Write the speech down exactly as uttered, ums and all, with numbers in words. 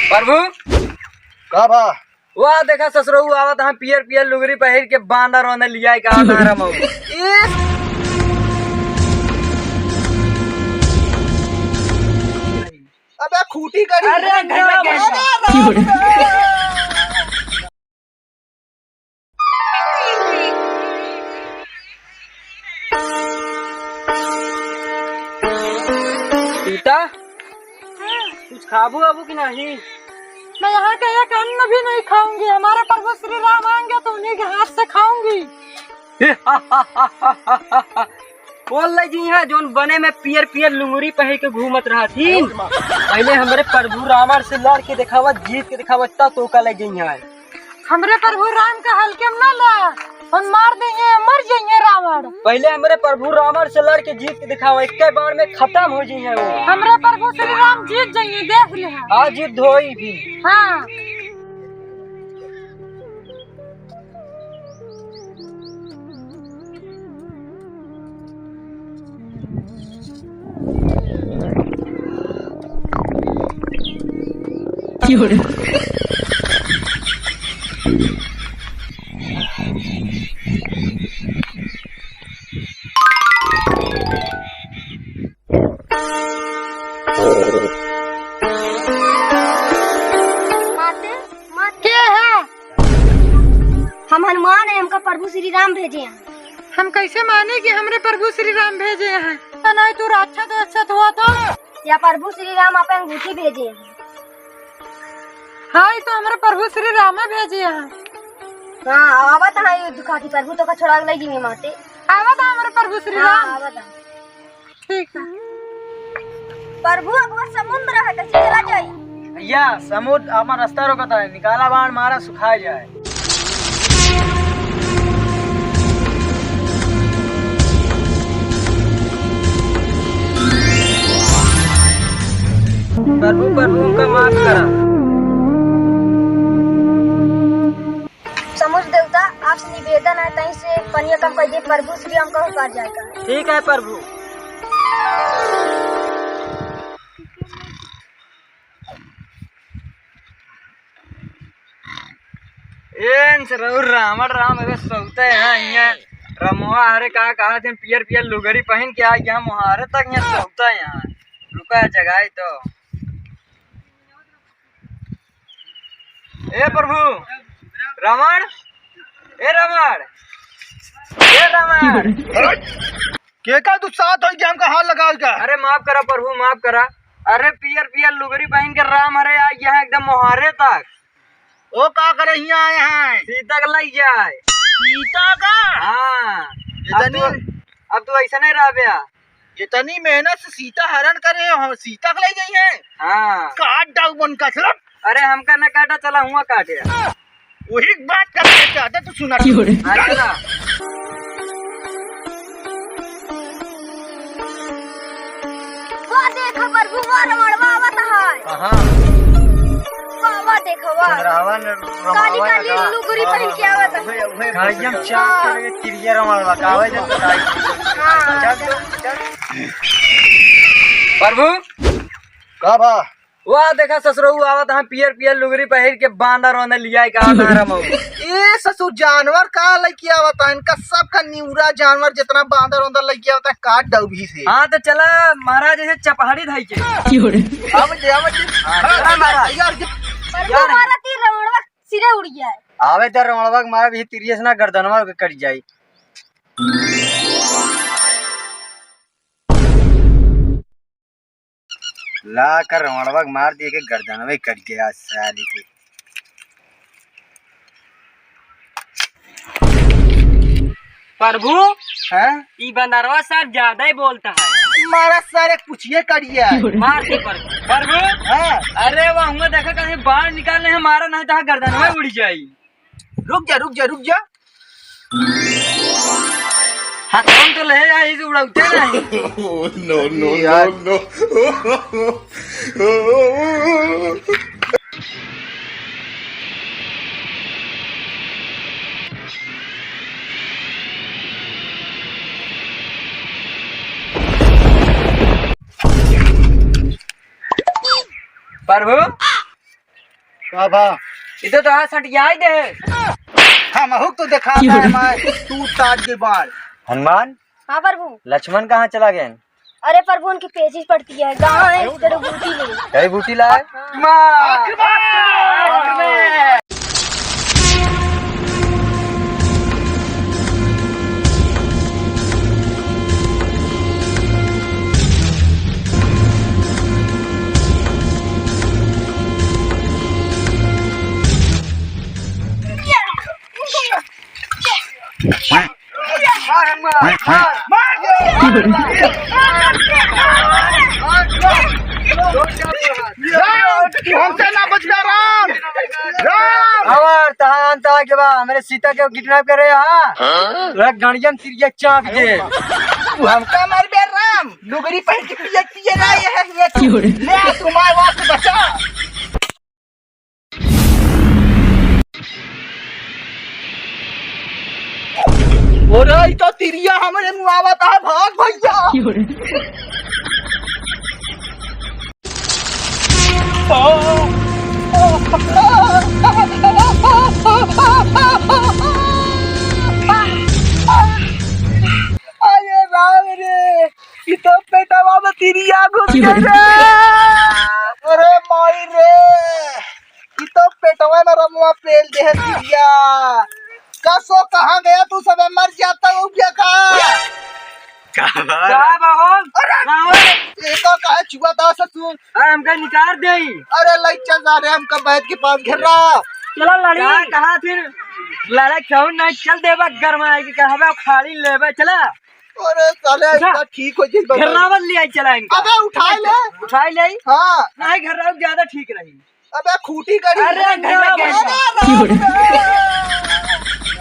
प्रभु। का बा? वाह, देखा ससुरऊ आवत हैं पियर पियर लुगरी पहिर के, बांदर ओने लियाए के आवत हैं रमऊ। अबे खूंटी करी। अरे, अरे, घटना अरे, घटना। अरे, बेटा, कुछ खाबू आबू कि नहीं? मैं यहाँ का एक अन्न भी नहीं खाऊंगी। हमारे प्रभु श्री राम आएंगे तो उन्हीं के हाथ से खाऊंगी। बोल ले जी, यहाँ जोन बने में पियर पियर लुंगरी पहिर के घूमत रहत ही। पहले हमरे प्रभु रावण से लड़ के दिखावा, जीत के दिखावा, तब तो का ले जी यहाँ। हमरे प्रभु राम का हल्के में ना ला, हम मार देंगे, मर जाएंगे रावण। पहले हमरे प्रभु रावण से लड़ के जीत के दिखावा, एक बार में खत्म हो जाइए वो। हमरे प्रभु श्री राम जीत जाइए, देख ले। आज जीत होई भी। हाँ। माते, माते। के है? हम हनुमान हैं, हमका प्रभु श्री राम भेजे हैं। हम कैसे माने कि हमरे प्रभु श्री राम भेजे हैं? तो नहीं तू राक्षस वाक्षस हुआ तो? या प्रभु श्री राम आप अंगूठी भेजे हैं। हाँ, ये तो हमरे प्रभु श्री राम भेजे हैं। हाँ, आवत हैं युद्ध खातिर, प्रभु तो का छोड़ा के ले जी माते। आवत हैं हमरे प्रभु श्री हाँ, राम। आवत हैं। ठीक है। प्रभु, अगवा समुद्र है, कैसे चला जाई? भैया, समुद्र आपन रास्ता रोकत है, निकाला बाण, मारा, सुखा जाए। प्रभु, प्रभु, हमका माफ करा। समुद्र देवता, आपसे निवेदन है, तहीं से पनिया कम कर दे, प्रभु श्री राम का उतार जाएगा। ठीक है प्रभु। एन से रहू रावण राम, अबे सौते हैं हियां। रमवा हरे का कहा थे, पियर पियर लुगरी पहन के आ गया, मोहारे तक हियां सौता है यहाँ। रुका, जगाई तो। ए प्रभु, रावण, ए रावण, ए रावण। केका तू साथ होई के हमका हाथ लगावे का? अरे माफ करा प्रभु, माफ करा। अरे पियर पियर लुगरी पहन के राम हरे आ यहाँ एकदम मोहारे तक। ओ का करे हियां आए हैं? सीता के लई जाए। सीता का? हाँ। इतनी अब तू, अब तू ऐसा नहीं रह बया। इतनी मेहनत से सीता हरण करे हो, सीता के लई जाई है? हाँ। काट डाउ बन का, चलो। अरे हमका न काटा, चला हुआ काटे। वही बात करना चाहते तू सुना। हाँ, चला। वाह, देखा प्रभु, वाह, रमणवा आवत है। कहाँ? वाह, वाह, देखा, वाह। चंद्रावन, काली, रमणवा काली का? लुगरी पहन के आवत है। उहे, उहे, गाड़िया में चाप हाँ। करके तिरिया रमणवा का आवे जब बताई। हाँ। चल, चल, चल। प्रभु। का बा? वाह, देखा ससुरऊ आवत हैं पियर पियर लुगरी पहिर के, बांदर ओने लियाए के आवत हैं रमऊ। ए ससुर, जानवर का लइके आवत हैं? इनका सबका निउरा जानवर जितना बांदर ओंदर लइके आवत हैं, काट दऊ भी से। हाँ, तो चला महाराज, ऐसे चपहाड़ी धाई के। की हो रे? आवे दे, आवे दे। हाँ, चला महाराज। यार, यार। मारा तीर रमणवा सिरे उड़ गया है। आवे दे रमणवा के मारा भी तिरियस ना गर्दनवा के कट जाई। ला कर रमणवा के मार दिए के गर्दनवे कट गया साले के। प्रभु, हैं? ई बंदरवा साहब ज्यादा ही बोलता है। मारा सारे कुछिए कट गया है। मार दे प्रभु। प्रभु, हाँ। अरे वो हुआ देखा कहीं बाहर निकाल ले, मारा नहीं तो गर्दनवे उड़ जाई। रुक जा, रुक जा, रुक जा। हाथवन तो ले आई, इसे उड़ाते नहीं। No, no, no, यार। No। प्रभु, बाबा, इधर तो हाथ सटियाई दे। हम हुक तो देखा है, मैं तू ताज के बाण। हनुमान, हाँ प्रभु। लक्ष्मण कहाँ चला गए? अरे प्रभु, उनकी पेचिश पड़ती है, कहाँ है? इधर बूटी ले। कई बूटी लाए? हाँ। माँ। हमसे ना बच गया राम। राम। हमार तहान तहा के बा, हमरे सीता के किडनैप करे, हाँ? तोरा गड़ियन तिरिया चाप दे। तू हमका मार बे राम, लुगरी पहन के पिए पिए ना ये है, ये ले तुम्हारे वास्ते बचा। अरे, ई तो तिरिया हमरे मुआवत है, भाग भैया। अरे राम रे, ई तो पेटवा में तिरिया घुस गए रे। अरे माई रे, ई तो पेटवा में रमुआ पेल दे है तिरिया। कसो कहाँ गया तू, सबे मर जाता हो क्या का? का बात? का बाबा? अरे रावण, ये तो कहे छुआ था ससुर। अरे हमका निकाल दे। अरे लई चल जा रे, हमका बैठ के पास घेर रहा। चलो लड़ी। का कहा फिर? लड़ा क्यों नहीं, चल देवा गरमा है कि कहबे खाली लेबे, चला। अरे साले, उठा। इतना ठीक हो जिस बंदा। घर्रावल ले आई चला इनका। अबे उठा ले। उठा ले। हाँ। नहीं घर्रावल ज्यादा ठीक रही। अबे खूटी करी। अरे घर्रावल। अरे राम रे।